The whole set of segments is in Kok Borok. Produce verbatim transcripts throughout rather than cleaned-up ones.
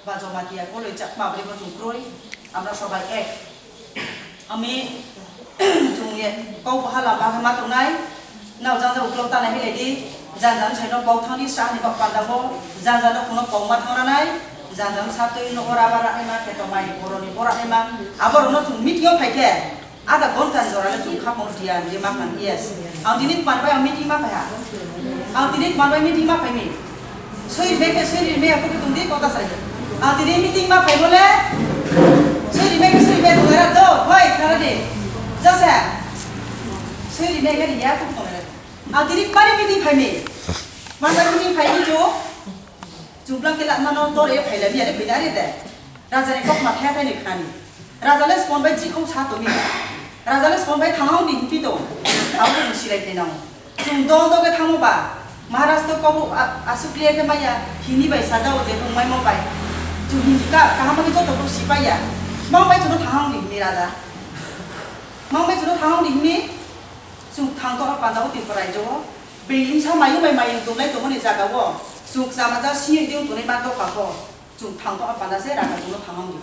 Ba Jamatia koloi chakma bwrwi bo chwng kwrwi, amra sobai ek. Ami chwng ye kok bahala bagwi ma tongnai, nao jang jang uklok tana hile di, jang jang saino kok thangni sa ni bak panda bo, jang jang no kuno kok ma thang ranai, jang jang sa twi no ora bara ai ma khe to mai boroni bora ai ma, abo rok no chwng meeting o phai khe. Ada gonta ni jora le chwng kha phone dia, dia ma khan, yes. Ang tini kman bai ang meeting ma phai ha. Ang tini kman bai meeting ma phai mi. Soi be ke soi me aku tung di kota sai. Ang tini meeting ma phai bole. Soi me ke soi me tung era do, hoi, khara di. Jasa. Soi me ke dia aku tung era. Ang tini kman meeting phai mi. Masa meeting phai mi chu. Chublang ke lamano dore phailami are binare de. Raja ni kok ma thaya thani khani. Raja le spon bai jikhong sa tomi. Raja le spon bai thangau ni himpi to. Abo ni silai thai nang. Chung dol dol ke thango ba. Maharaj to kok a-, asuk le ke maya hini bai sajao je bung mai mo bai. Chung hindi ka kaham ke joto ko sipai ya. Mang bai chung thangau ni himi raja. Mang bai chung thangau ni himi. Chung thang to panda o Tripura rajyo. Bini sa mayu bai mayu tongnai tongmani jaga o. Chung chama ja sini diu tongnai ma doka ho. Chwng thang tongma panda se raja chwngno thang wng di.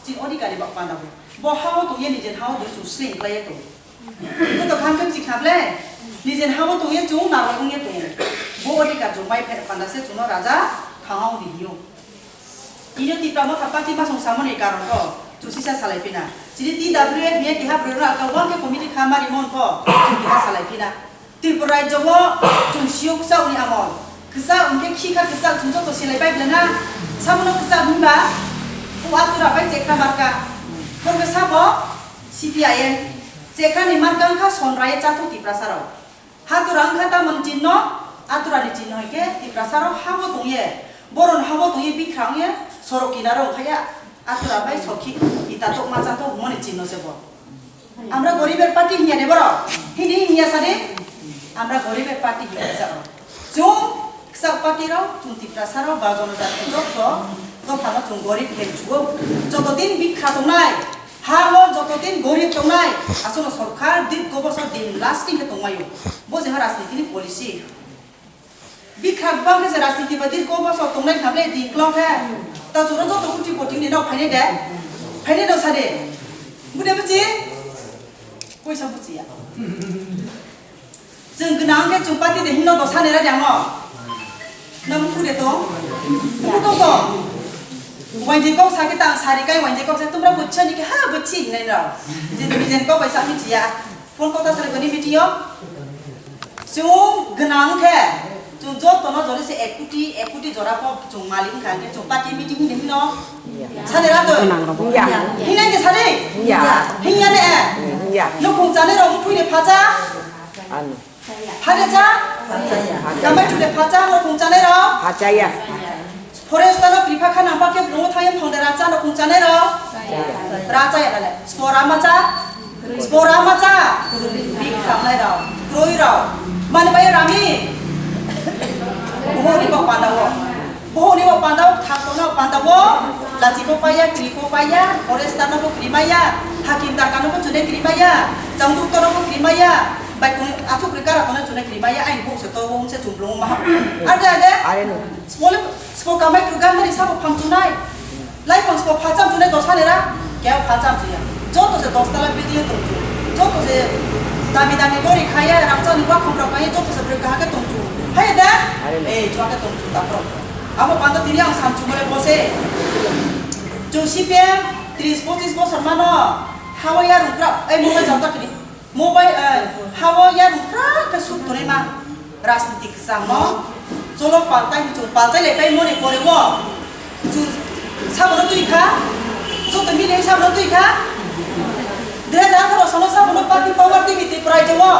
Chini odhikari ba panda bo. Bo ha o tongya nijeni ha o tongya chwng sling khlaiya tong. Joto kaham khe chikha ble. Nijeni ha o tongya chwng narwk wngya tong. Bo odhikar chwng bai phaina panda se chwngno raja thang wng di hino. Ino Tipra Motha Party masong samani karon ko chwng sisa salai phina. Chini T W F ni keha bwrwi rok wng khe committee kha mari mon ko chwng keha salai phina. Tripura rajyo o chwng sio kwchak ni amol. Kwchak hwnkhe khikha kwchak chwng joto silai bai belai na. Sabono kwchak hwnba o atura bai chekra marka. Borok sabo C P I M. Chekra ni marka wngkha sonraya chathok Tiprasa rok. Hatura wngkha tamoni chinno, atura ni chinno hwnkhe Tiprasa rok habo tongye. Boron habo tongye bikha wngye sorok kinaro wngkhaya atura bai sokhi ita tokma chathok hwnmani chinno se bo. Amra goriber party hinya de borok. Hini hinya sade. Amra goriber party hinya sa. Chung ksa party rok, chung Tiprasa rok, ba jonojati jotto, dophano chung gorib khe chuo. Joto din bikha tongnai, ha o joto din gorib tongnai, aswkno sorkar dit go bosor din lasting khe tongmaio. Bo je ha rajniti ni policy. Bikha bang khe se rajniti ba dirko bosor tongnai kha ble di klok khe. Ta chwng joto kuti poti ni nok phainai de. Phainai no sade. Bude buchi? Koisa buchi ya. Chwng gwnang khe chwng party de hinno dosa nera de amo. Nang bude to? Buto to. Wainjwi kok sa khe ta ang sari kai wainjwi kok sa tumra buchi ni khe ha buchi hinai no. Je bijen kok bai sa michi ya. Phone kok ta sari bani meeting yo. Chwng gwnang khe, chwng jotono jori se ek koti, ek koti jora kok chwng malik wngkha, hwnkhe chwng party meeting hinwi hino. Sade rato? Hinai de sade? Hinya ne? Nukhung chanai rok mukhung de phacha? Phade cha? Kamai chu de phacha nukhung chanai rok? Forest ano kripa kha nang pakhe bro thai phang de racha no khung chanai rok. Racha ya le. Spora macha. Spora macha. Bik khamnai rok. Kroi rok. Mani bai rami. Bohoni bo pandao. Bohoni bo pandao thak tono pandao. Lachi bo paya, kri bo paya, forest ano bo kri maya, hakim darkano bo chune kri maya, changduk tono bo kri maya, bai kung athuk ri kara tono chune kri maya, ain bo se to bo se chumlung ma. Ade ade. Are no. Smole Spo kamai tu gandari sabo phamchunai. Lai pang spo phacham chunai dosa nera. Kya phacham chuya? Joto se dos tala building tongchu. Joto se dami dami gori khaya, rangchak ni wakhom rok khaya, joto se bwrwi kaham khe tongchu. Hai da? Hai le. Eh, chua khe tongchu ta pro. Abo panda tini ang samchu mole bose. Chung C P M tris pochis bosor mano. Hawa ya rukra. Eh, mobile jam ta tini. Mobile, eh, hao ya rukra khe suk tonwi ma rajniti kwchangno cholo paltai hinwi chwng paltai lai pai moni pore o chwng sabono twi kha, joto mili sabono twi kha. Dui hajar atharo sono sabono party power twi bi Tripura rajyo o.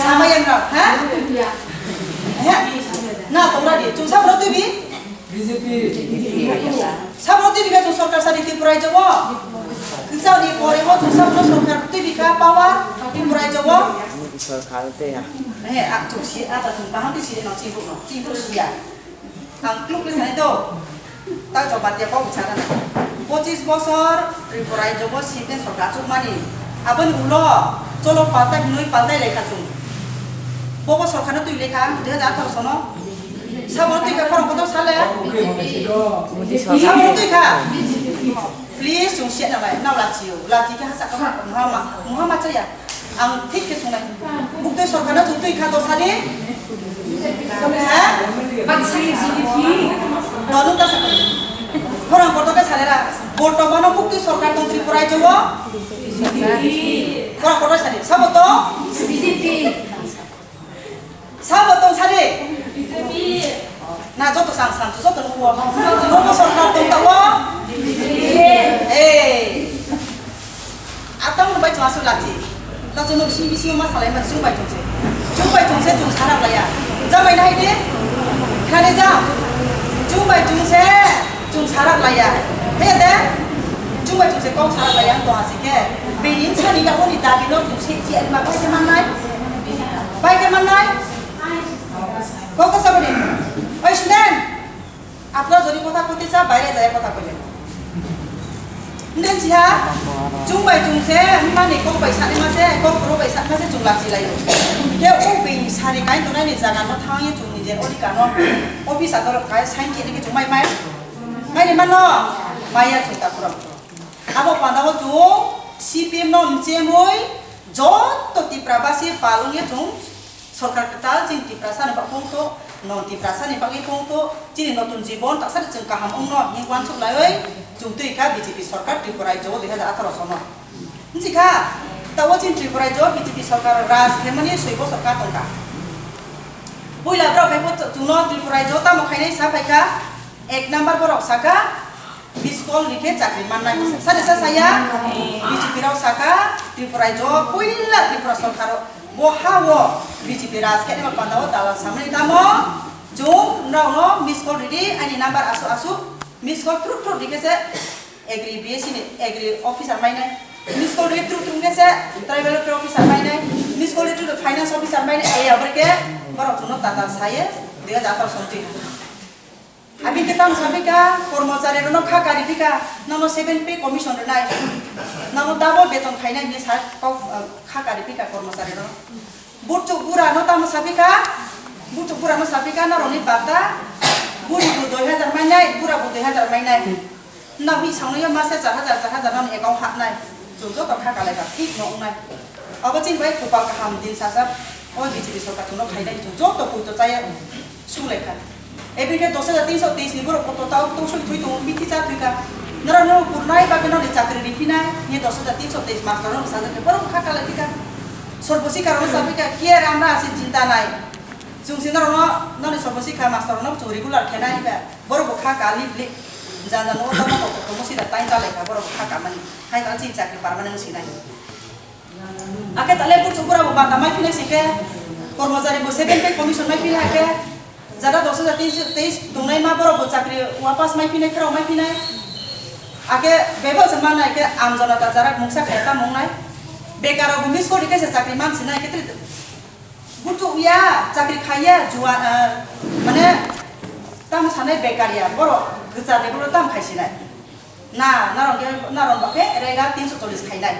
Sama yang rok, ha? He? Na tongra di, chwng sabono twi bi? B J P. Sabo twi bikha chwng sorkar sadi Tripura rajyo o. Kwchak ni pore o chwng sabo sorkar twi bikha power Tripura rajyo o. Sorkar te ya. He, a chwng si, a ta chwng baham twi si no, chwng no, chwng si ya. Ang kluk le sai do. Ta chwng batia kok cha na. Pochis bosor Tripura rajyo o C P M sorkar chukmani. Aboni ulo cholo paltai hinwi paltai lekha chwng. Bobo sorkar no twi lekha, dui hajar atharo sono. Sabo twi kha, khorang kotor sale. Sabo twi kha. Please, chwng siya na bai, nao lachi o. Lachi khe hasa kama, muha ma, muha ma chaya. Ang thik khe sungnai. Buktwi sorkar no chwng twi kha to sadi. Ha? Donu ta sa. Khorang kotor khe sale ra. Bortomano buktwi sorkar tong Tripura rajyo o. Khorang kotor sadi. Sabo to? Sabo tong sadi. Na joto sang sang joto nungwo. Nungwo sorkar tong tawo. Eh. Atang bai chwa su lachi. Ta jono bisi bisi ma salai ma chung bai chung se. Chung bai chung se chung sarak laya. Jamai nai de. Khani jam. Chung bai chung se chung sarak laya. He de. Chung bai chung se kok sarak laya to asi ke. Bini sani da oni dabi no chung se chi ma bai ke manai. Bai ke manai. Kok ka sabani. Oi student. Apno jodi kotha koti cha, baire jaya kotha kole. Nden siha, chung bai chung se, mani kok bai sani ma se, kok bro bai sani ma se, chung lachi layo. Ke o bini sari kai tonai ni jaga no thang ye chung ni je odi kano. Office ator kai sign kini ke chung mai mai. Mai ni mano, maya chung ta kurang. Abo panda o chung C P M no mchemoi, joto Tipra basi palung ye chung Sorkar kwtal chini Tiprasa ni bagwi wngto, non Tiprasa ni bagwi wngto, chini notun jibon taksa de chwng kaham wngno hinwi uansuk laiwi chwng twi kha B J P sorkar Tripura rajyo o dui hajar atharo sono. Wngsi kha, tabo chini Tripura rajyo B J P sorkar raj khaimani soi bosor ka tongkha. Puila borok hai chwngno Tripura rajyo tamo khainai sa phaikha, ek number borok sakha, Miss call rikhe chakri mannai. Sade sa saya, B J P rok saka, Tripura rajyo, puila Tripura sorkar o, bo ha o B J P raj khe eba panda o dalal samani tamo, chwng nrok no miss call ridi, ani number asuk asuk, miss call truk truk rikhe se agri B S C ni agri officer mainai, miss call ridi truk truk rikhe se tribal welfare officer mainai, miss call ridi truk finance officer mainai, ei abri khe borok chwngno tata saye, dui hajar atharo somtwi. Abini khe tamo saphika, kormochari rokno kha kari phika, nono seven pay commission rwnai, nono double beton khainai hinwi sa kok, ah, kha kari phika kormochari rok. Burchuk bura no tamo saphika, burchuk bura no saphika, norokni bata, buri bo dui hajar mainai, bura bo dui hajar mainai. Nokni sangno yo mase char hajar, char hajar nono account hapnai, chwng joto kha kalaikha, thik no wngnai. Abo chini bai kopal kaham din sajak, o B J P sorkar chwngno khainai, chwng joto poito chaya. Sulaikha. Eboni khe dos hajar tinso teis ni borok kotor tao tongso thwi tongo, bithi cha thwikha. Norok no kurnai bagwi noni chakri riphinai, ye dos hajar tinso teis master no sajak khe borok kha kalai thwikha. Sorbo sikha rok no saphikha, kiya ram ra si chinta nai. Chwng si norok no, noni sorbo sikha master no chwng regular khenai ba. Borok bo kha ka lip lip. Janja no tamo kok tamo sida time chalaikha borok kha ka mani. Hai kal chini chakri permanent sinai. Ake tale burchuk bura bo bata mai phinai se khe, kormochari bo seven pay commission mai phinai ake, jada dos hajar teis tongnai ma borok bo chakri wapas mai phinai, kherok mai phinai. Ake bebak se manai ke amjona ta jara mungsa khe ta mungnai. Bekar rok bo miss call rikhe se chakri man sinai ke tri-, burchuk ya, chakri khaiya, jua, ah, mane, tamo sanai bekar ya, borok gwchar ni borok tamo khai sinai. Na, naron khe, naron ba khe rega tinso chollis khainai.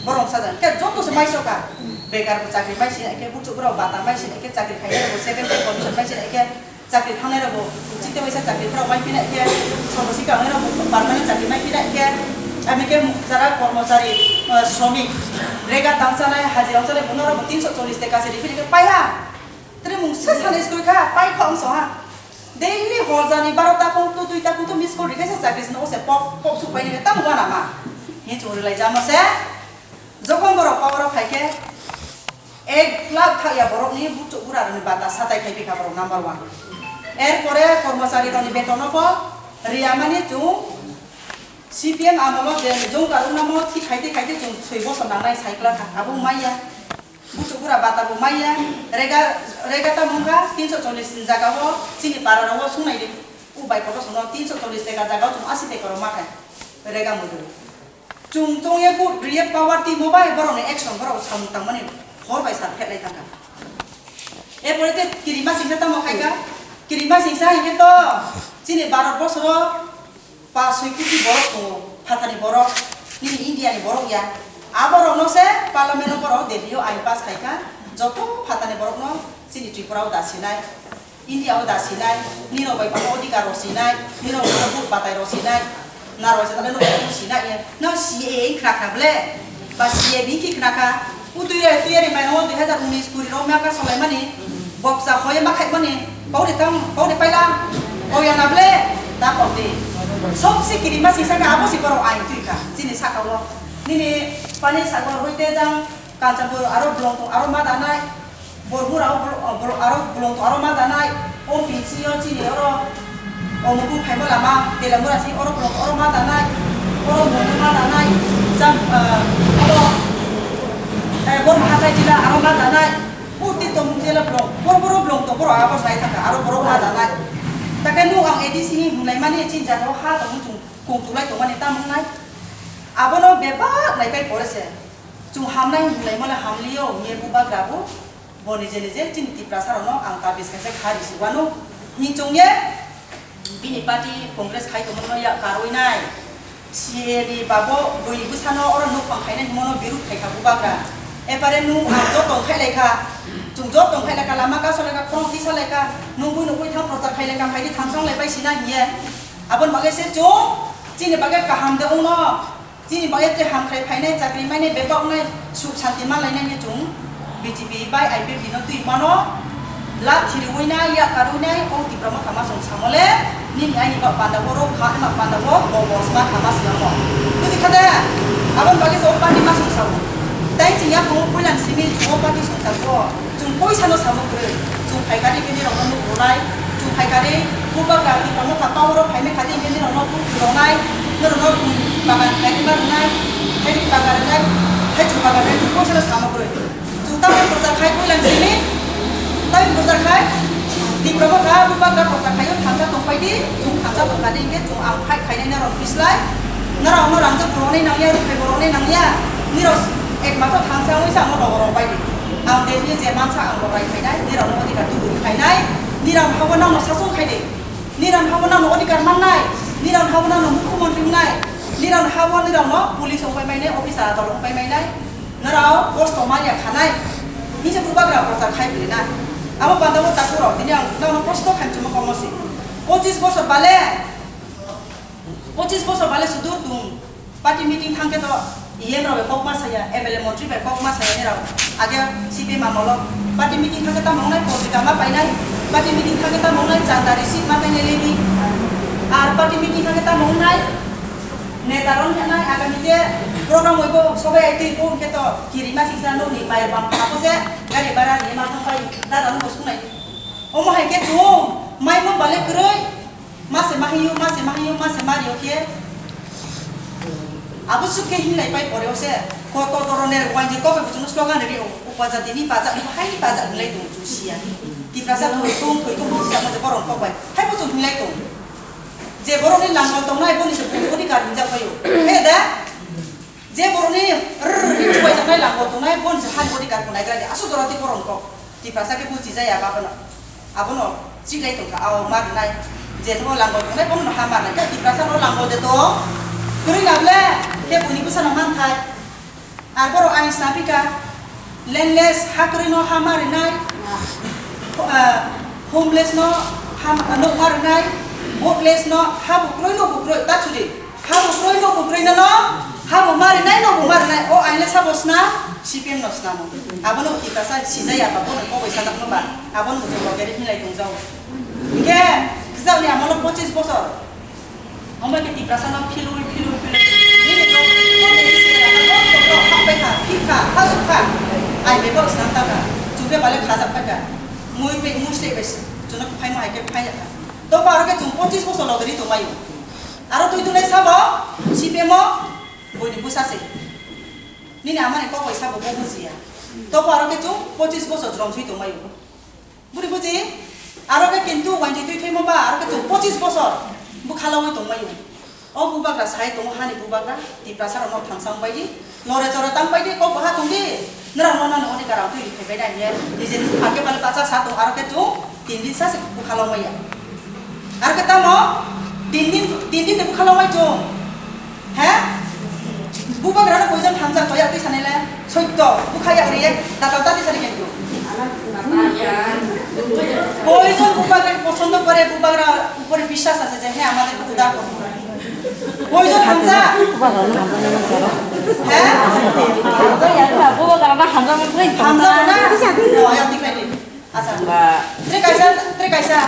Borok sajak khe joto se maiso kha. Bekar bo chakri mai sinai khe, burchuk borok bata mai sinai khe, chakri khainai rok bo seven pay commission mai sinai khe, chakri thangnai rok bo chite waisa chakri borok mai phinai khe, sorbo sikha wngnai rok bo permanent chakri mai phinai khe, ami khe jara kormochari, eh, sromik, rega tang chanai, hajira tang chanai, bono rok bo tinso chollis teka se riphinai khe paiha. Tini mungsa sanai skui kha, pai kha wngso ha. Daily hor jani baro ta kung tu, dui ta kung tu miss call rikhe se chakri sino se pop, pop suk pai ni tamo wana ma. Hi churi lai jamo se. Jokhon borok power o phai khe ek lakh thak ya borok ni buchuk bura rok ni bata satai khai pikha borok number one. Er pore kormochari rok ni beton no po riya mani chwng C P M amolo je jong karung namo thik khai te khai te chwng soi bosor nangnai cycle kha abo maya. Buchuk bura bata bo maya, rega, rega ta mungkha tinso chollis ni jaga o chini para rok o sungnai di. U bai koto sono tinso chollis teka jaga o chwng asi teka rok ma khai. Rega mujuru. Chwng chwng ye bu riye power ti mo bai borok ni action borok samung tang mani hor bai sar phet lai thang kha. E pore te kirima sing khe tamo khai kha. Kirima sing sa hinkhe to chini Bharat borsoro Pas soi kuti borok tongo, phatarni borok, nini India ni borok ya. A borok no se parliament o borok Delhi o ain pass khai kha, joto phatarni borok no chini Tripura o dasinai. India o da sinai, nirok bai pano odhikar rok sinai, nirok bai vote batai rok sinai, narok bai sata nirok bai sinai ye. No C A A khna khna ble, ba C A B ki khna kha. U tui re, tui re mai no dui hazar unis kuri ro ma ka solai mani, boksa hoi ma khai mani, pau de tam, pau de paila, pau ya na ble, ta pau de. Sob se kiri ma sing saka abo si borok ain tui kha, chini saka o. Nini pani saka o hoi te jang, Kanchanpur aro bolong tong aro ma danai, Bormur aro bol-, o, bol-, aro bolong tong aro ma danai, o P C o chini oro, o Mukung phaima lama, Telamura si oro bolong tong aro ma danai, oro bolong tong ma danai, jang, eh, oro, eh, Borma hatai jila aro ma danai, o Tittomung jila bolong, bor boro bolong tong boro abo sai thangkha, aro borok ma danai. Takhe nung ang A D C ni hwnlai mani chini jaga o ha tongmung chung kung chulai tongmani tamo wngnai. Abono bebak naipai pore se. Chwng hamnai hinlai mole hamlio, hinwi bubagra bo, bo nije nije chini Tiprasa rokno ang ta bwskang se kha risi wano. Hinchung ye bini party Congress khai tongmano yak karwi nai. C A A ni babo buini bwsano oro nukphang khainai himono birud khaikha bubagra. Epare nung ang joto khai laikha. Chwng joto khai laikha, lama kaso laikha, khorang tisa laikha, nung bui nukui thang prochar khai laikha, phaidi thangsong lai pai sina hiye. Aboni bagwi se chwng chini bagwi kaham de wngno. Chini bagwi tei hamkrai phainai, chakri mainai, bebak wngnai, suk santi manlainai hinwi chwng B J P bai I P F T no twi mano. Lathi riwi nai, yak karwi nai, o Tipra Motha ma chwng samo le, nini aini ba panda bo rok kha, ma panda bo bo bo sma kha ma siyamo. Buji kha de? Aboni bagwi se o party ma chwng sao. Tei chini yaphang puilan simi chwng o party chwng sao. Chwng poisa no samo kwrwi, chwng phaikha di khe nirok no nuk rwnai, chwng phaikha di bubagra Tipra Motha power o phaimai kha di khe nirok no nuk rwnai, nirok no bagan khairima rwnai, khairi bagan rwnai, khairi bagan rwnai, chwng poisa no samo kwrwi. Chwng tamoni kwchar khai puilang simi, tamoni kwchar khai Tipra Motha bubagra kwchar khai o thansa tong pai di, chwng thansa tong kha di khe chwng ang fight khainai norok bislai, norok no rang jok rwnai nangya, rwphai bo rwnai nangya, nirok ekmatro thansa wngwi sa ang no rogorok bai di. Ang Delhi je mansa ang rok rai khainai, nirok no odhikar tubui khainai, nirok habo nang no sasong khai di, nirok habo nang no odhikar mannai, nirok habo nang no mukhyamantri wngnai, nirok habo nirok no police wngpai mainai, officer adol wngpai mainai, nirok kosto manya khanai, hinse bubagra prochar khai bwrwi na. Abo panda o takhuk rok, tini ang nang no kosto khaimchuma komo si. Pochis bosor bale, pochis bosor bale sudur tung. Party meeting thang khe to E M rok bai kok ma saya, M L A montri bai kok ma saya nirok. Age C P M amolo party meeting thang khe tamo wngnai, potrika ma painai, party meeting thang khe tamo wngnai, chanda receipt ma painai leni. Ar party meeting thang khe tamo wngnai, neta rok wngnai, agami je program wngbo sobai ai twi bo hwnkhe to kirima singsa nokni mayar bang phano se gari bhara ni ma thang pai, dada no bo sungnai. Omo hai khe chwng mai mo bale kwrwi. Mase mahiyo, mase mahiyo, mase mario khe. Abo suk khe hinlai pai pore o se. Koto doro ner wanji ko be buchung slogan ri o. Upajati ni paja, ni hai ni paja hinlai tong chu sia. Tiprasa thoi tong, thoi tong, thoi tong, borok kok bai. Hai buchung hinlai tong. Je borok ni langol tongnai, boni se boni odhikar hinjak pai o. He da? Je borokni rrrr hinwi chubaijak nai langbo tongnai, bon se hani odhikar bo naigra di. Aswk jora tei borom kok. Tiprasa khe buchi jaya ba abono. Abono chiklai tongkha, ao ma rwnai. Je nogo langbo tongnai, bono ha ma rwnai. Khe Tiprasa no langbo de to. Kwrwi na ble, khe buini bwsano man khai. Ar borok ain snapika. Landless ha kwrwi no ha ma rwnai. Ah, homeless no ha ma, no ma rwnai. Voteless no ha bo kwrwi no bo kwrwi. Ta chudi. Ha bo kwrwi no bo kwrwi no no. Ha bo ma rwnai no bo ma rwnai. O ain le sabo sna. C P M no snamo. Abono Tiprasa sijaya ba bono koboi sajakno ba. Abono bo chwng logeri hinlai tongjao. Hingke kwchak ni amolo pochis bosor. Omo khe Tiprasa no philwi, philwi, philwi. Nini jok, jok, jok, jok, jok, jok, hapbai kha, phikha, hasukha. Ai bebak slam ta kha. Chwng khe bale khajak pai kha. Mui bai, mui slei bai se. Chwngno phai ma hai khe phai ya kha. Tokma aro khe chwng pochis bosor logeri tongmai o. Aro twi tunai sabo, C P M o, boini bwsa se. Nini amani kok bai sabo bo bujiya. Tokma aro khe chwng pochis bosor jrom swi tongmai o. Buri buji, aro khe kintu wainjwi twi thwimo ba, aro khe chwng pochis bosor bwkha logwi tongmai o. O bubagra sai tongo, hani bubagra, Tiprasa rokno thansa wng bai di, lore chore tang bai di, kok baha tong di, nrao no nani odhikar rok twi rwphai bai nai hiye, nijeni bupha khe bale bacha sa tong, aro khe chwng tin din sa se bwkha logmai ya. Aro khe tamo, tin din, tin din ni bwkha logmai chwng. He? Bubagrano koijon hamjak toya twi sanai le? Soitto, bwkha yak riye, datal ta twi sani kintu. কয়জন বুবাগ্রাকে পছন্দ করে, বুবাগ্রার উপরে বিশ্বাস আছে যে হ্যাঁ, আমাদের খুদা করবে? কয়জন হামজা? হ্যাঁ? হামজা না? নয়, আপনি খাইনি। আচ্ছা। ত্রে কাইসা, ত্রে কাইসা।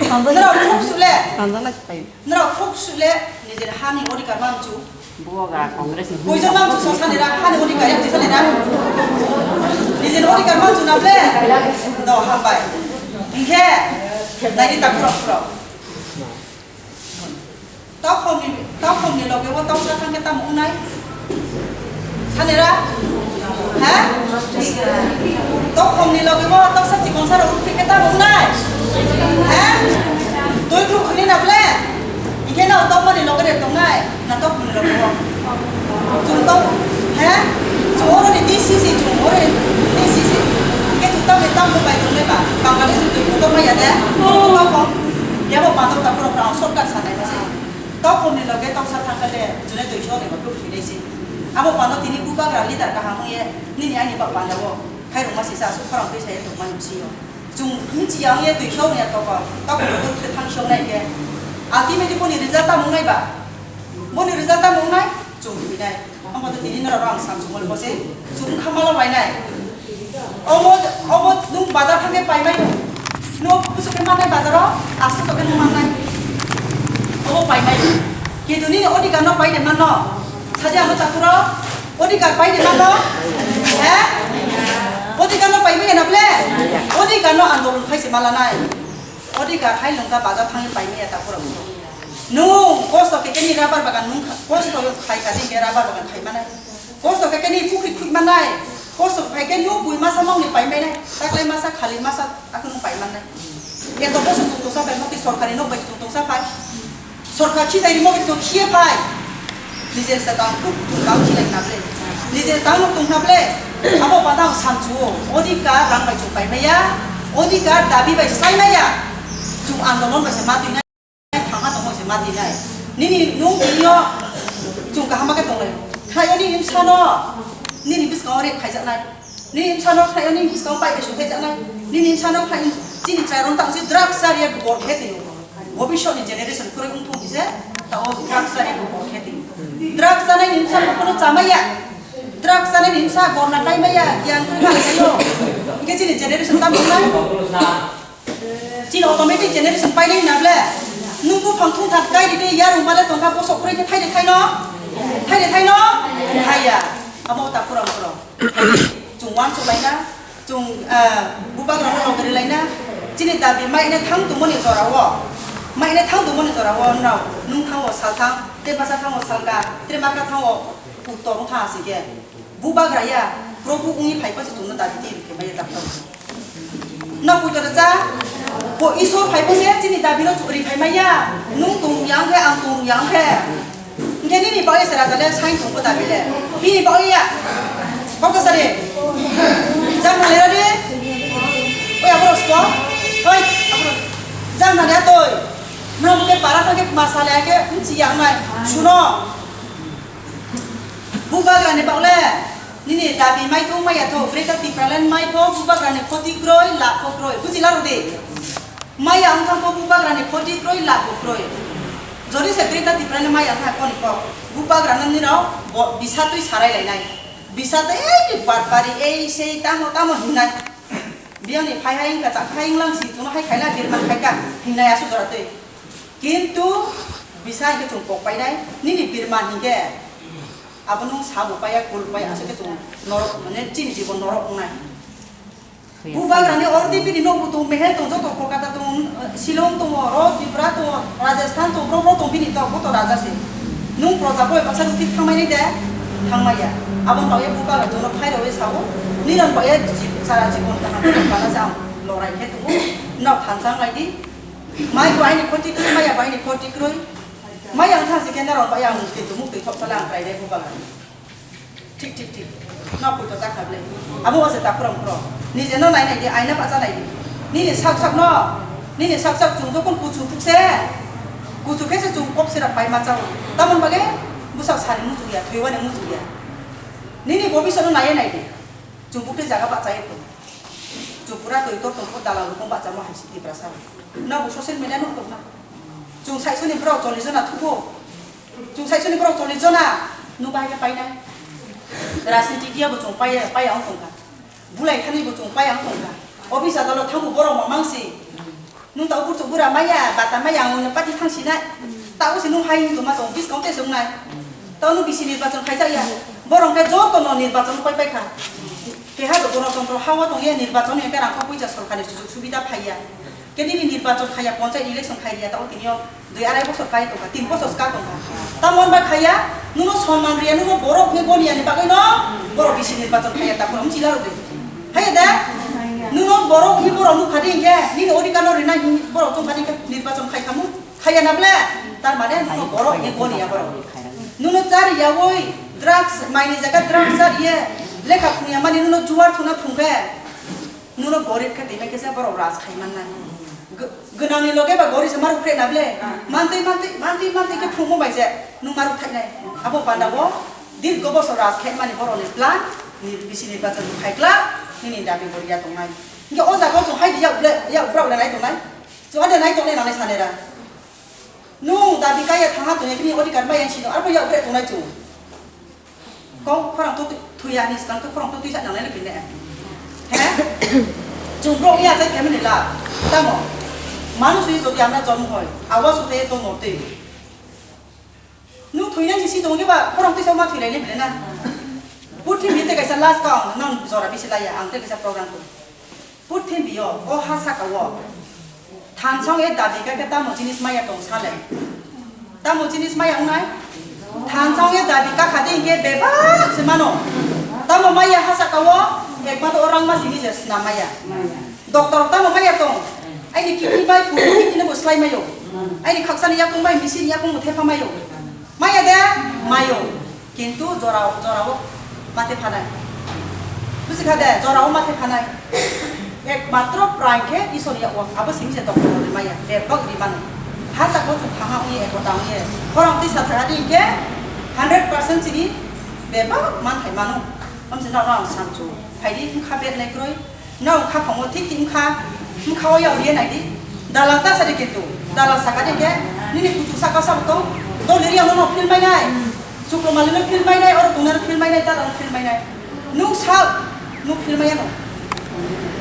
Nrao khuk sule. Nrao khuk sule, nijini hani odhikar manchu. Bubagra Congress ni. Koijon manchu so sanira, hani odhikar yak sanira. Nijini odhikar manchu na ble? Do, hambai. Hinkhe, naidi ta khurok khurok. Tokhomni, tokhomni loge o toksa thangkhe tamo wngnai? Sanira? He? Tokhomni loge o toksa chikon sara utkhe khe tamo wngnai? He? Twi thuk thwini na ble? Hinkhe no tokmani loge de tongnai? Na tokmani loge o? Chwng tok, he? Chwng oro ni D C C, chwng oro ni D C C. Hinkhe chwng tamni tambo bai tongnai ba? Bangladesh ni twi thuk tongmai ya de? Tokhom. Yabo pandok ta borok rang shortcut sanai ma se. Tokhomni loge toksa thangkhe de, jone duiso ni bo thwinai se. Abo pano tini bubagra leader kaham wngye, nini ani ba panda o khairokma sisa aswk khorang twi saya tongmani bwsio. Chwng michiya wngye duiso wngya tokol, tokhomni loge thang song nai khe. Ultimately boni result tamo wngnai ba? Boni result tamo wngnai? Chwng thwinai. Omo to tini norok ang samsung mole bose, chwng kha malo bainai. Omo, omo nwng bazar thangkhe paimai no. Nwng bwswk khe mannai bazaro, aswk sok khe nwng mannai. Omo paimai. Kintu nini odhikar no paide manno. Saja ano chakuro, odhikar paide manno. He? Odhikar no paimai na ble? Odhikar no andolon khaise malanai. Odhikar hai lungka bazar thangwi paimaya ta borok. Nwng kosto khe khe ni rabar bagan nwng kha-, kosto khai kha di khe rabar bagan khai manai. Kosto khe khe ni pukri khuk manai. Kosto khai khe nwng bui masa mangni pai manai. Taklai masa khali masa aku nwng pai manai. Eto boso chwng tongsa pai mokti sorkari nok bai chwng tongsa pai. Sorkar khitai rimo khe chwng khiye phai. Nijer se tang kuk chwng tang khilai na ble. Nijer tang nuk tong na ble. Abo pata ang samchu o. Odhikar rang bai chwng pai maya. Odhikar dabi bai slai maya. Chwng andolon bai se ma twi nai. Thangma tong bai se ma twi nai. Nini nung tini o chwng kaham khe tong lai. Khlai o nini bwsano. Nini bwskango rep khaijak nai. Nini bwsano khlai o nini bwskango pai bai su khaijak nai. Nini bwsano khlai chini chwrai rok tang si drugs chariya bor khe twi o. Bobishyot ni generation kwrwi wng thung khe se, tamo drugs chani bo khe twi. Drugs chanai ni bwsa bo kono chamaya. Drugs chanai ni bwsa gorna kai maya, giyan kwrwi ma sayo. Hingke chini generation tamo nai. Chini automatic generation painai na ble. Nung buphang thung thang kai ri de yarung bale tongkha bosok kwrwi khe thai de thai no. Thai de thai no. Thai ya. Amo ta pura pura. Chwng uansuk laina. Chwng, ah, bubagrano logri laina, chini dabi maine thang tongmani jorao, maine thang tongmani jorao, nrao, nung thango salthang, tei masa thango salka, tei maka thango uttor wngkha asike. Bubagra ya, Probhu wngwi phai phaisa chwngno dabi tei rikhe maya chaptao. No puito rwcha, bo Isor phai phaisa chini dabino chukri phai maya, nung tong yang khe ang tong yang khe. Hingke nini bagwi se raja le sain tongbo dabi le. Bini bagwi ya. Kok sari. Jang na lera di. Oi, aboro sto. Oi, aboro. Jang na lera toi. Nang ke para ke masala ke mchi yang nai. Suno. Bubagra ni bagle. Nini dabi mai thung mai ya tho. Greater Tipraland mai pho bubagra ni khoti kroi, la pho kroi. Buji la rudi. Maya wngkha kho bubagrani khoti kroi, labo kroi. Jodi se Greater Tipraland maya wngkha koni kok. Bubagrano nirok bo bisa twi sarai lainai. Bisa twi ei ni batbari, ei sei tamo tamo hingnai. Biyangni phai hai wngkha, chak hai wnglang si, chwngno hai khaina birman khaika hingnai aswk jora twi. Kintu bisa hinkhe chwng kok painai, nini birman hinkhe abo nwng sabo paiya, kul paiya, aswk khe chwng norok, mane chini jibon norok wngnai. Bubagrani ordi bini nokbo tong, Mehel tong, joto Kolkata tong, Shillong tong, oro Tripura tong, Rajasthan tong, bro bro tong bini tok, bo to raja se. Nung proja boi baksa rukhi thangmani de, thangmaya. Aboni bagwi bubagra jono phai rwi sao, niron bagwi ji-, sara jibon kaham bana se ang lorai khe tongo. Nok thansa wng lai di. Mai bo aini khoti kroi, maya bo aini khoti kroi. Maya wng thang se khe noron bagwi ang kintu muk twi thok sala ang krai de bubagra. Thik, thik, thik. No pui to jakha ble. Abo wase ta phuram phuro. Nije no nai nai di, aina bacha nai di. Nini sak sak no, nini sak sak chwng jokon kuchu thuk se, kuchu khe se chwng kok sera pai ma chao. Tamon bage bwsak sani muchung ya, thwiwani muchung ya. Nini bobisot no nai nai di. Chwng bukti jaga bacha ye to. Pura twi tor tongkho dalal rokong bachamo hai si Tiprasa. Nobo social media no khobna. Chwng saisoni borok chollish jona thugo. Chwng saisoni borok chollish jona. Nwng bahai khe painai. Rajniti diya bo chwng paiya, paiya wng tongkha. Bulai thani bo chwng paiya wng tongkha. Office adalo thango borok mamang si. Nwng ta ukur chuk bura maya, bata maya, ang nwng party thang sinai. Ta usi nwng hai wng tongma tong, buskang tei se wngnai. Ta nwng bisi nirbachon khaijak ya. Borok khe joto no nirbachon koi paikha. Keha do Ganatantro hao tongya nirbachon ya, kerang kha puisa sorkar ni sujuk subida phaiya. Khe nini nirbachon khaiya, ponchayat election khai riya, ta o tini o dui arai bosor kai tongkha, tin bosor ska tongkha. Tamo hwnba khaiya, nwngno sonman riya, nwngno borok hwnwi boniya ni bagwi no borok bisi nirbachon khaiya, ta khoro mchila rw de. Haiya da? Nwngno borok hwnwi borok nukha de hinkhe, nini odhikar no rina hwnwi borok chongkha de hinkhe nirbachon khai khamu? Khaiya na ble? Tar mane nwngno borok hwnwi boniya borok. Nwngno chari yawi drugs, maini jaga drugs chariye, lekha phungya mani nwngno juar thuna phungkhe. Nwngno gorib khe twi mai khe se borok raj khai mannai. Gw-, gwnangni loge ba gorib se maruk phre na ble? Mantwi, mantwi, mantwi, mantwi khe phungmo bai se nwng maruk thainai. Abo panda bo dirgo bosor raj khai mani borokni plan, ni bisi nirbachon khai kla, nini dabi bo riya tongnai. Hinkhe o jaga o chwng hai di yak ble, yak brao le nai tongnai. Chwng ade nai tongnai nangnai sanera. Nwng dabi kaiya thangha tongya khe nini odhikar maya sino, arbo yak bre tongnai chwng. Kok khorang to thuya ni skang to khorang to tuisa nangnai le kine. He? Chwng bro ya sai kemini la. Tamo. Manush hi jodi amra jonmo hoy, awa sute to morte. Nwng thuinai ni si tongke ba khorang tuisa ma thuilai le bile na. Puthi mite kaisa last kong nang jora bisi laya ang te kaisa program ko. Purthimbi o, o ha saka o thansong e dabi kha khe tamo jinis maya tong sale? Tamo jinis maya wngnai? Thansong e dabi kha kha de hinkhe bebak se mano. Tamo maya ha saka o, ekmatro o rangma simi se swnam maya. Doctor tamo maya tong? Aini kidney bai kudui kidney bo slai mayo. Aini khaksani yakung bai misini yakung bo thepha mayo. Maya de? Mayo. Kintu jora, jorao mate phanai. Buji kha de, jorao mate phanai. Ekmatro prai khe Isor ya o, abo simi se doctor ni maya, bebak ri mano. Ha saka o chwng thangha ongye, ekota ongye. Khorang twi sa thangha di hinkhe hundred percent chini bebak man thai mano. Amse nang nang samchu. Phaidi wngkha bernai kroi. Nang kha phangmo thik thik wngkha, wngkha o yag riya naidi. Dalal ta sadi kintu, dalal saka de khe, nini kuchuk saka sabo tong, doli riya no phil mai nai, sukromali no phil mai nai, oro tongna no phil mai nai, ta no phil mai nai. Nung sa, nung phil mai no.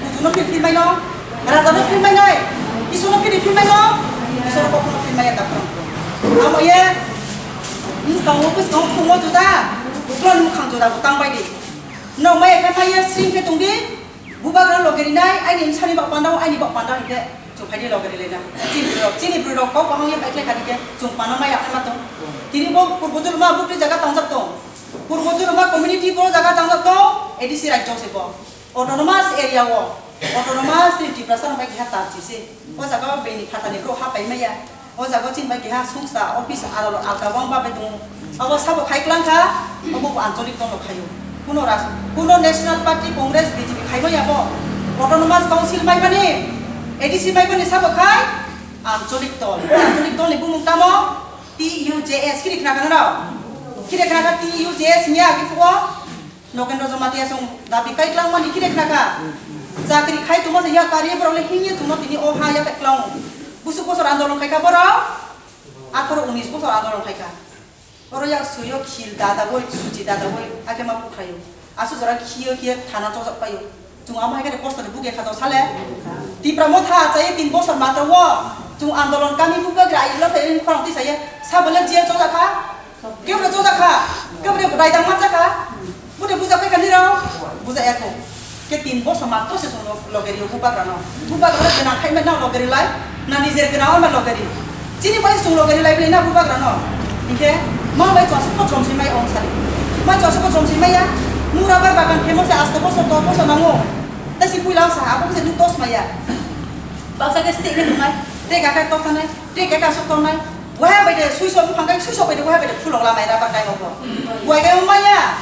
Kuchuk no phil phil mai no, raja no phil mai nai, Isor no phil phil mai no, Isor no phil phil mai ta. Amo ye, nung kang o kus kang o phung o juda, ukla nung khang juda, tang bai di. No mai kha mai ye sing khe tong di. Bubagra loge rinai, aini bwsani bak pandao, aini bak pandao hinkhe chwng phaidi loge rilaina. Chini bwrwirok, chini bwrwirok kok bahang ya paiklai kha hinkhe chwng pano ma yaknai ma tong. Tini bo Purbo Duruma bukti jaga tangjak tong. Purbo Duruma community bo jaga tangjak tong, A D C rajyo se bo. Autonomous area o, autonomous chini Tiprasa rok bai keha tar chisi. O jaga o bini phatani bro ha pai maya. O jaga o chini bai keha sungsa office aro alka wng babe tongo. Abo sabo khai klang kha, obo bo ancholik dol rok khaio. Kuno ras-, kuno National Party, Congress, B J P khaima ya bo. Autonomous Council mai mani, A D C mai mani sabo khai ancholik dol. Ancholik dol ni bumung tamo? T U J S. Kiri khna kha nang? Kiri khna kha T U J S hingya agi phuo? Nogendra Jamatia chwng dabi kai klangmani kire khna kha. Chakri khai tongma se ya kari borok le hingye chwngno tini o ha ya kai klango. Busuk bosor andolon khai kha borok. Atharo unis bosor andolon khai kha. Oro yak suyo khil dadagoi, suchi dadagoi, akhe ma pukhlaio. Asu jora khiyo khiye thana chojak paio. Chwng amo hai khe poster buge kha to sale. Tipra motha achai tin bosor matro wo. Chwng andolon kami bubagra ai lo khai khorang twi saye. Sabole jail chojak kha. Kebra chojak kha, kebra raidang ma chakha, bude buja pai kani rao, buja ya kho. Ke tin bosor matro se chwng logeri o bubagra no. Bubagra no gwnang khai ma nang logeri lai, na nijer gwnang ma logeri. Chini bai chwng logeri lai bini na bubagra no. Hinkhe ma bai chwng aswk kochom si mai ong sari. Ma chwng aswk kochom si mai ya, nura bar bagan phemo se asto bosor to bosor nango. Tei si puila sa abo se nuk dos mai ya. Baksa ke state ni nungai, tei kakai tok tanai, tei kakai aswk tongnai. Wahai bai de suiso buphang kai, suiso bai de wahai bai de phulok lamai rubber kai mokho. Buai kai maya.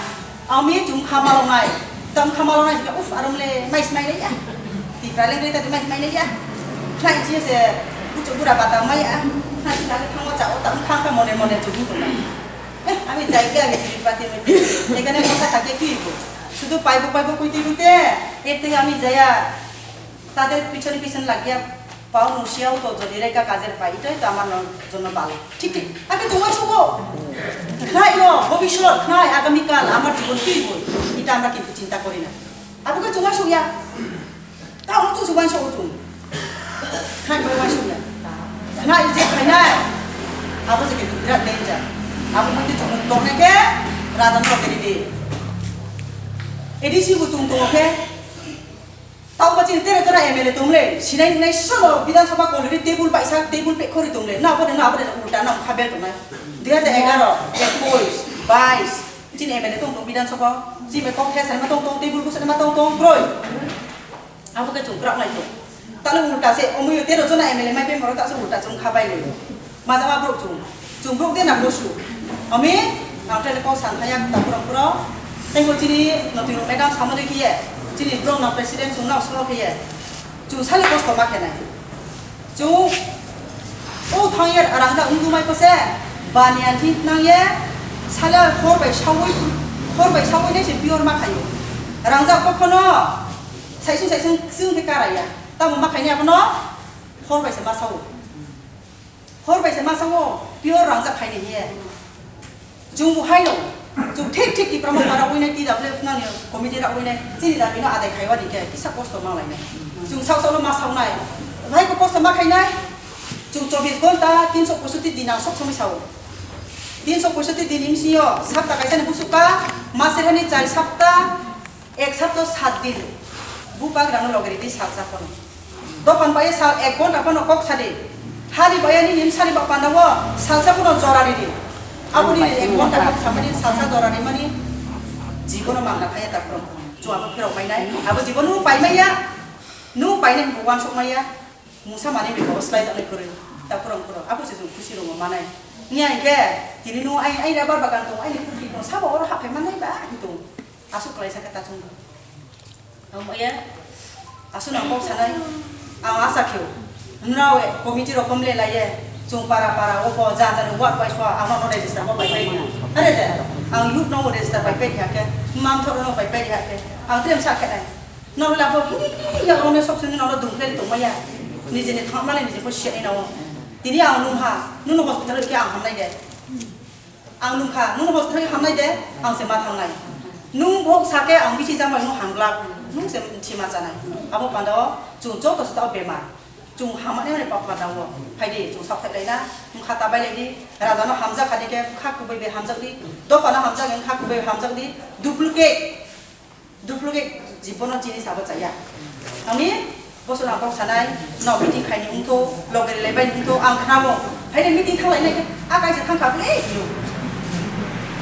Ami chum kha malongnai. Tam kha malongnai, uf, arom le, mai smai le ya. Tipra leng le ta mai smai le ya. Khlai chi se, buchu bura bata mai ya. Khlai chi lagi thango cha, o tam kha kha mone mone chu hi tongnai. Eh, ami jai ke ami chiri pati mi. Ekane kotha thake ki bo. Sudu paibo paibo kuiti kuite. Ete ami jaya. তাদের পিছনে পিছনে লাগিয়া পাও মুসিয়াও তো যদি রেখা কাজের পাই, এটাই তো আমার ন-, জন্য ভালো। ঠিক, ঠিক। আগে তোমার শুভ। খাই ও, ভবিষ্যৎ, খাই আগামীকাল আমার জীবন কি হইব? এটা আমরা কিন্তু চিন্তা করি না। Abo khe chwng uansukya. Tabuk chwng se uansukgo chwng. Khna bai uansukya. Khna je khainai. Abo se khe birat danger. Abo mui khe chwng tongnai khe raja no khe ridi. A D C bo chwng tongo khe. Tauba chini tero jora M L A tongle. Sinai nai sono Bidhan Sabha kolori table baisa table pek khori tongle. Na abo de na abo de ulta na khabel tongnai. Dui hajar egaroh, ekush, bais. Chini M L A tong tong Bidhan Sabha, chini kok the sanma tong tong, table busa ma tong tong, kroi. Abo khe chwng kwrak nai tong. Talo ulta se, omo yo tero jona M L A mai pemoro ta se ulta chwng kha bai le. Maja ma brok chwng. Chwng brok de na bosu. Ami, ang tele kok san thaya ta pura pura. Tei bo chini notwi rok madam samani khiye. Chini brok na president chwng na solo khiye. Chwng sale kosto ma khe nai. Chwng o thang ye rang jak wng dumai pose baniya thik nang ye sale hor bai sawi hor bai sawi nai se pior ma khayo. Rang jak bo khono saisung saisung ksung khe kara ya. Tamo ma khaini abono hor bai se ma sawo. Hor bai se ma sawo pior rang jak khaini hiye. Chwng bo haino, chwng thik thik Tipra Motha rok wngwi nai, T W F nani committee rok wngwi nai, chini dabi no adai khaiwani khe kisa kosto manglai nai. Chwng sak sakno ma sawnai, bhai ko kosto ma khainai, chwng chobbish ghonta, tinsho poisotti din ang sob somoi sao. Tinsho poisotti din ni bisingo sapta kaisa ni busuka, maser hani char sapta, Ek sapto sat din. Bubagrano loge ridi salsa phano. Dokan bai sal ek ghonta phano kok sadi. Hani bai ani nim sari ba panda wo salsa phano jora ridi. Abo ni ek ghonta kok samani salsa jora rimani. Jibono mangna khaya ta phano. Chwng abo phirok mai nai. Abo jibono pai maya. Nu pai nai bo wansok maya. Mungsa mani beko slai jaknai kwrwi. Ta phano phano. Abo se chwng khusi rongo manai. Nya hingke tini nu ai ai rubber bagan tong ai ni purti tong sabo oro hapai manai ba hitung. Aswk khlaisa khe ta chwng. Ang maya, aswk nang kok sanai. Ang asa kheo. Nrao committee rok komle laiye. Chwng para para o po ja ja ni ward wise wa ang no register mo pai pai. Are de. Ang youth no register pai pai ya khe. Mam thoro no pai pai ya khe. Ang trem sa khe nai. No la bo hi ya ro me sob sini no dung khle tong maya. Nije ni thang male nije ko shi ai na o. Tini ang nung ha. Nung no hospital ke ang ham nai de. Ang nungkha, nung hospital hamnai de, ang se ma thangnai. Nung bo sake ang bisi jamai nung hamglak, nung se thima chanai. Abo panda o chwng joto se tao bemar. Chwng hamani mani pok panda o. Phaidi chwng sak thai laina, nung kha ta bai lai di, raja no hamjak kha di khe, kha kubui bai hamjak di, dopa no hamjak, kha kubui bai hamjak di, duplicate. Duplicate jibono chini sabo chaya. Ani boso na kok sanai, no meeting khaini wngtho, loge rilai bai wngtho, ang khnamo. Haide meeting thanglai nai khe, a kaisa thangkha ble hiyo.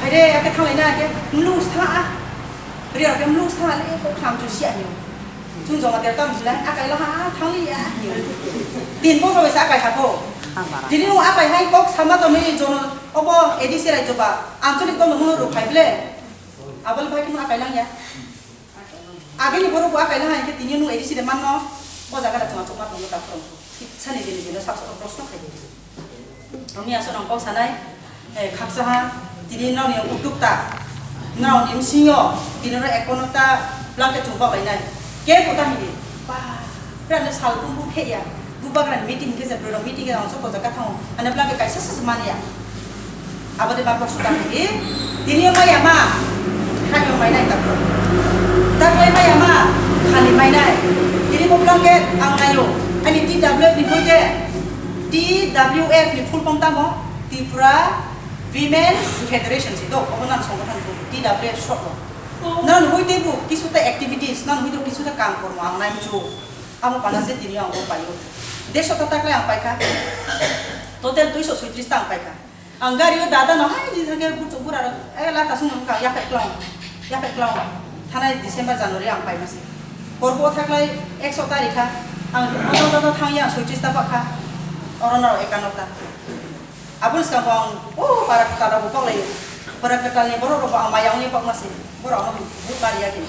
Haide ake thanglai nai khe, mlung sa a. Riya ke mlung sa le ko kham chu sia hiyo. Chung joma der tam jilai, a kai lo ha, thangli ya hiyo. Tin boso sa a kai ha ko. Tini o a kai hai kok sama to me jono, obo A D C rai joba, anchalik to mo ro khai ble. Abol bai kunu akai lang ya. Agini borok bo akai lang hai khe tini nung A D C de manno. O jaga da chuma chuma tongo da phoro. Sani dini dino sak sak proshno khai di. Ami aso nang kok sanai. Eh, khaksa ha. Tini nang ni utuk ta. Nang ni msingo. Tini ro ekono ta. Blanket chumpa bai nai. Ke kota hini. Ba. Pra ne sal pumbu phe ya. Bubagrani meeting khe je borok meeting khe ang sok kojak ka thango. Ane blanket kaisa se mani ya. Abo de bapok suka khe. Tini maya ma. Khayo mai nai tapro. Taklai maya ma. Khali mai nai. Tini bo blanket ang nayo. Ani T W F ni hoite. T W F ni full form tamo? Tripura Women's Federation si do. Obo nan songothon bo T W F short bo. Nan hoite bo kisuta activities, nan hoite bo kisuta kam kormo ang nai muchu. Amo pana se tini ang bo paio. Dersho ta taklai ang paikha. Total duisho soitrish ta ang paikha. Ang gari o dada no hai di thangke buchu bura ro. Eh, la kasung nang ka yapek klong. Yapek klong. Thanai December January ang paima se. Korbo thaklai ekso tarikha. Ang oto oto thangya soitrish ta pakha. Oro no ekanno ta. Aboni swkang bo ang o para kwtal rok bo kok lai o. Para kwtal ni borok rok bo ang maya ongya kok ma se. Borok ano vote bari ya khe.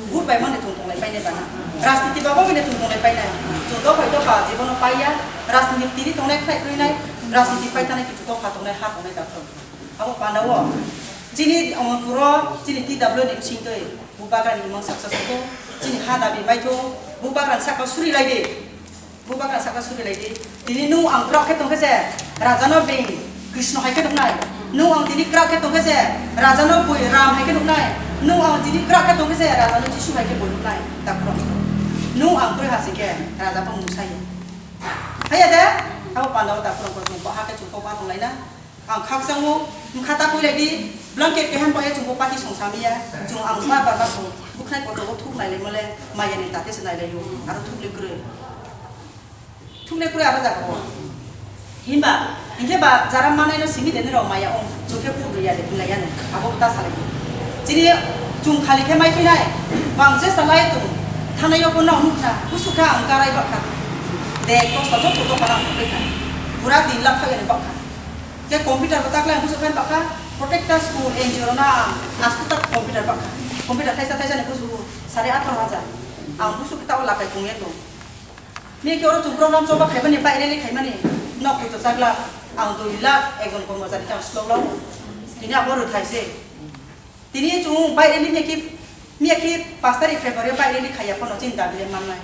Vote bai mani chung tong lai painai bana. Rajniti ba bo bini chung tong lai painai. Chung dophai dopha jibono paiya. Rajniti tiri tong nai khnai krwi nai. Rajniti pai thani kichu dopha tong nai ha tong nai da thong. Abo panda o. Chini Amarpur o chini T W ni bising twi. Bubagrani imang success tongo. Chini ha dabi baitho, bubagra saka suri lai di. Bubagra saka suri lai di. Tini nung ang kwrak khe tongkhe se, raja no beng Krishna hai khe nuknai. Nung ang tini kwrak khe tongkhe se, raja no bui Ram hai khe nuknai. Nung ang tini kwrak khe tongkhe se, raja no Jisu hai khe bui nuknai. Takhurok. Nung ang kwrwi ha sing khe, raja bo mung sai. Haiya de, abo panda o takhurok bo chwng ha khe chwng kok ma tong lai na. Ang khakchangmo, wngkha ta koi lai di, blanket keha paya chwngbo pati song samiya, chwng ang ma barma song, bwkhnai kotor o thuk nai lai mole, maya ni tate se nai lai o, aro thuk le kwrwi. Thuk le kwrwi aro jaga o. Himba, hinkhe ba jara manai no simi de nirok maya ong, chwng khe puk rwi ya de, pung lai ya no, abo ta sa lai di. Chini chwng khali khe mai phinai, bang je sa lai tung, thanai o bo no nukha, busu kha ang karai bakha. De, kosto joto to kana pura din lakh kha ya ni bakha. Khe computer bo taklai ang busu khan bakha, protector school N G O rok na astu tak computer bakha. Computer thaisa thaisa ni busu sare atro hajar. Ang busu kita o lakai kung eto. Ni khe oro chung program choba khaimani, pai rally khaimani. Nok kuto chakla ang dui lakh ekjon kormochari khe ang slok lao. Tini abo rwthai se. Tini chwng bai rally miya ki, miya ki pas tarik February bai rally khaiya phano chini dabi le mannai.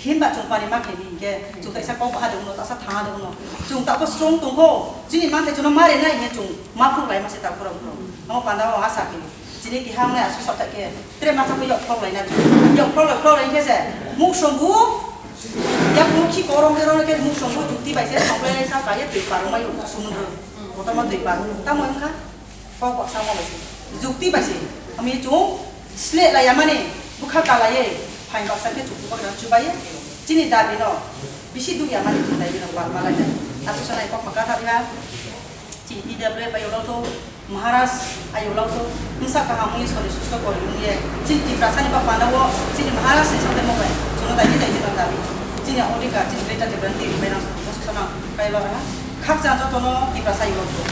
Himba chwng pani ma khaini hinkhe chwng kaisa kok baha de uno, tasa thanga de uno. Chwng tabo srong tongkho, chini manthai chwngno ma renai hinkhe chwng ma phuk lai ma se ta khorok khorok. Amo panda o asa khe. Chini keha wngnai aswk sok khe tre masa khe yok phok lai na chwng. Yok phok lai phok lai hinkhe se muk song bu, yak muk khi korong de rong khe muk song bu jukti bai se thok lai sa kaiye twi parong mai sumundro. Kotorma twi parong. Tamo wngkha? Kok baksa ma bai se. Jukti bai se. Ami chwng sleh lai yamani bwkha kalaiye phain baksa khe chukti baksa chubaye. Chini dabi no bisi duk yamani chwng dabi no palma lai. Asu sanai kok ma katha biha. Chini T W F ayo lo to, Maharaj ayo lo to. Msa kaham mui sori susto kori mui ye. Chini Tiprasa ni ba panda wo, chini Maharaj ni sate mo bai. Chwng dabi dabi no dabi. Chini odhikar, chini beta Tiprasa ni bai nang susto sana kai lo ha. Khakcha joto no Tiprasa ayo lo to.